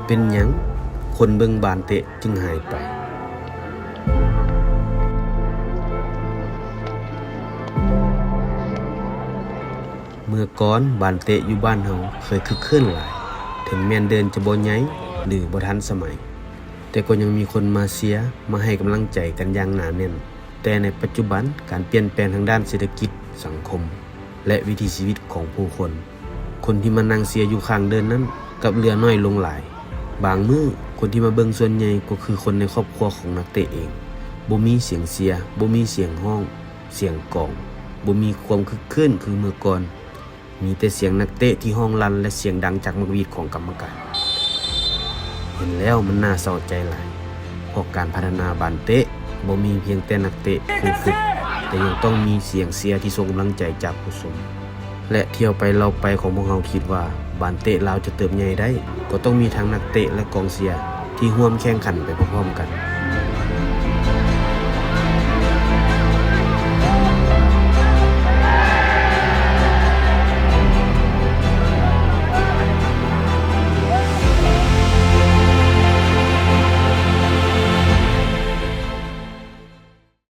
ເປັນຫຍັງຄົນເບິ່ງບານເຕະຈຶ່ງຫາຍໄປ? ເມື່ອກ່ອນບານເຕະຢູ່ບ້ານເຮົາເຄີຍຄຶກຄື້ນຫຼາຍ, ເຖິງແມ່ນເດີ່ນຈະບໍ່ໃຫຍ່ ຫຼື ບໍ່ທັນສະໄໝ, ແຕ່ກໍຍັງມີຄົນມາເຊຍ, ມາໃຫ້ກຳລັງໃຈກັນຢ່າງໜາແໜ້ນ. ແຕ່ໃນປັດຈຸບັນ, ການປ່ຽນແປງທາງດ້ານເສດຖະກິດ, ສັງຄົມ ແລະ ວິຖີຊີວິດຂອງຜູ້ຄົນ, ຄົນທີ່ມານັ່ງເຊຍຢູ່ຂ້າງເດີ່ນນັ້ນ ກັບເຫຼືອໜ້ອຍລົງຫຼາຍ. ບາງມື້, ຄົນທີ່ມາເບິ່ງສ່ວນໃຫຍ່ກໍຄືຄົນໃນຄອບຄົວຂອງນັກເຕະເອງ. ບໍ່ມີສຽງເຊຍ, ບໍ່ມີສຽງຮ້ອງ, ສຽງກອງ, ບໍ່ມີຄວາມຄຶກຄື້ນຄືເມື່ອກ່ອນ. ມີແຕ່ສຽງນັກເຕະທີ່ຮ້ອງລັ່ນ ແລະ ສຽງດັງຈາກໝາກຫວີດຂອງກຳມະການ. ເຫັນແລ້ວມັນໜ້າເສົ້າໃຈຫຼາຍ, ເພາະການພັດທະນາບານເຕະບໍ່ມີພຽງແຕ່ນັກເຕະ, ຜູ້ຝຶກ, ແຕ່ຍັງຕ້ອງມີສຽງເຊຍທີ່ສົ່ງກຳລັງໃຈຈາກຜູ້ຊົມ. ແລະ ທ່ຽວໄປເລົ່າໄປຂອງພວກເຮົາຄິດວ່າ ບານເຕະລາວຈະເຕີບໃຫຍ່ໄດ້, ກໍຕ້ອງມີທັງນັກເຕະ ແລະ ກອງເຊຍທີ່ຮ່ວມແຂ່ງຂັນໄປພ້ອມໆກັນ.